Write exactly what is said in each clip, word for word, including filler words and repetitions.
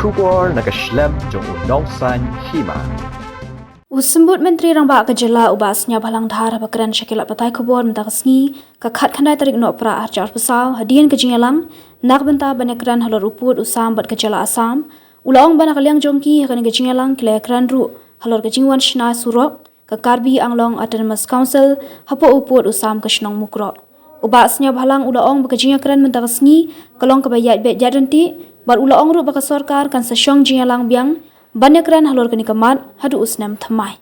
Khubor na ka shlem jong u Nongsaiñ Hima. U Symbud Myntri Rangbah ka Jylla u Bah Sniawbhalang Dhar haba kren sha ki lad pathai khubor mynta ka sngi ka khatkhyndai tarik Nohprah arhajar arphew saw hadien ka jingïalang na ka bynta ban ïakren halor u pud u sam bad ka jylla Assam, u la ong ba na ka liang jong ki ha kane ka jingïalang ki la ïakren ruh halor ka jingwan shna surok ka Karbi Anglong Autonomous Council hapoh u pud u sam ka shnong Mukroh. U Bah Sniawbhalang u la ong ba ka jingïakren mynta ka sngi ka long kaba ïaid beit ïaid ryntih bad u la ong ruh ba ka sorkar kan sa shong jingïalang biang ban ïakren halor kane ka mat haduh u snem thymmai.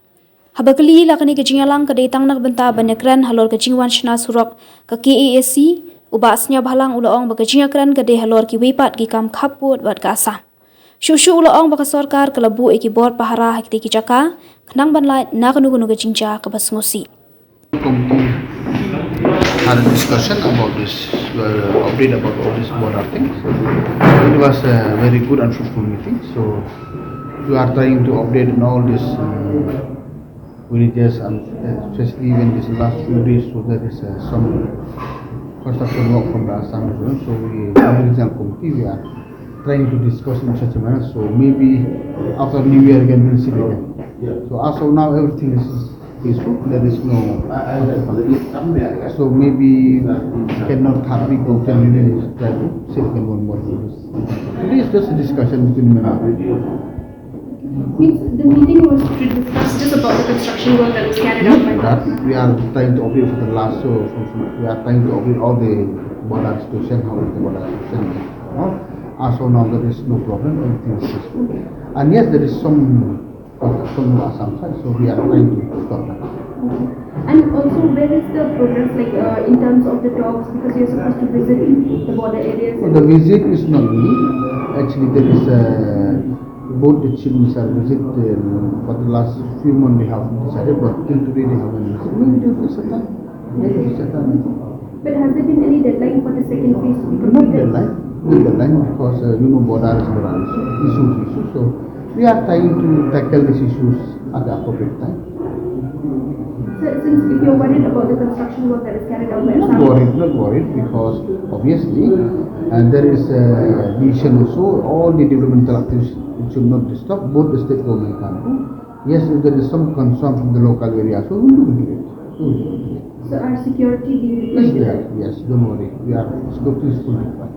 Haba kylli la kane ka jingïalang ka dei tang na ka bynta ban ïakren halor ka jingwan shna surok ka K A A C, u Bah Sniawbhalang u la ong ba ka jingïakren ka dei halor kiwei pat ki kam khappud bad ka Assam. Shuh shuh u la ong ba ka sorkar ka la buh ïa ki bor pahara ha kitei ki jaka khnang ban lait na kano kano ka jingjia kaba sngewsih. Committee had a discussion about this, uh, update about all this border things. It was a very good and fruitful meeting. So we are trying to update in all these um, villages, and especially when this last few days, so there is uh, some construction work from the Assam government. So we, the regional committee, we are trying to discuss in such a manner. So maybe after New Year again we'll sit again. So as of now everything is peaceful. There is no. So maybe second or third week of January we'll try to sit again one more time. Today is just a discussion between men. Means the meeting was to discuss just about the construction work that was carried out by That we are trying to update for the last, so from, from, we are trying to update all the border situation, how is the border situation. No? As of now, there is no problem, everything is peaceful. And yes, there is some construction on Assam side, so we are trying to stop that. And also, where is the progress like uh, in terms of the talks? Because you're supposed to visit the border areas. The visit is not me. Actually, there is a both the chief minister visit uh, for the last few months they have decided, but till today they haven't visited. Maybe they will visit that. Maybe visit that. But has there been any deadline for the second phase to be Not completed? Deadline, not deadline because uh, you know border is border issue, issue, issue. So we are trying to tackle these issues at the appropriate time. So, since if you're worried about the construction work that is carried out by Not Assam, worried, not worried because obviously, and there is a vision also. All the developmental activities should not disturb. Both the state government can do. Yes, if there is some concern from the local area, so we will do it. We will do it. so our security being Yes, there, yes, don't worry. We are security is fully fine.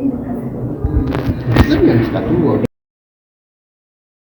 in the present. Then we are starting work.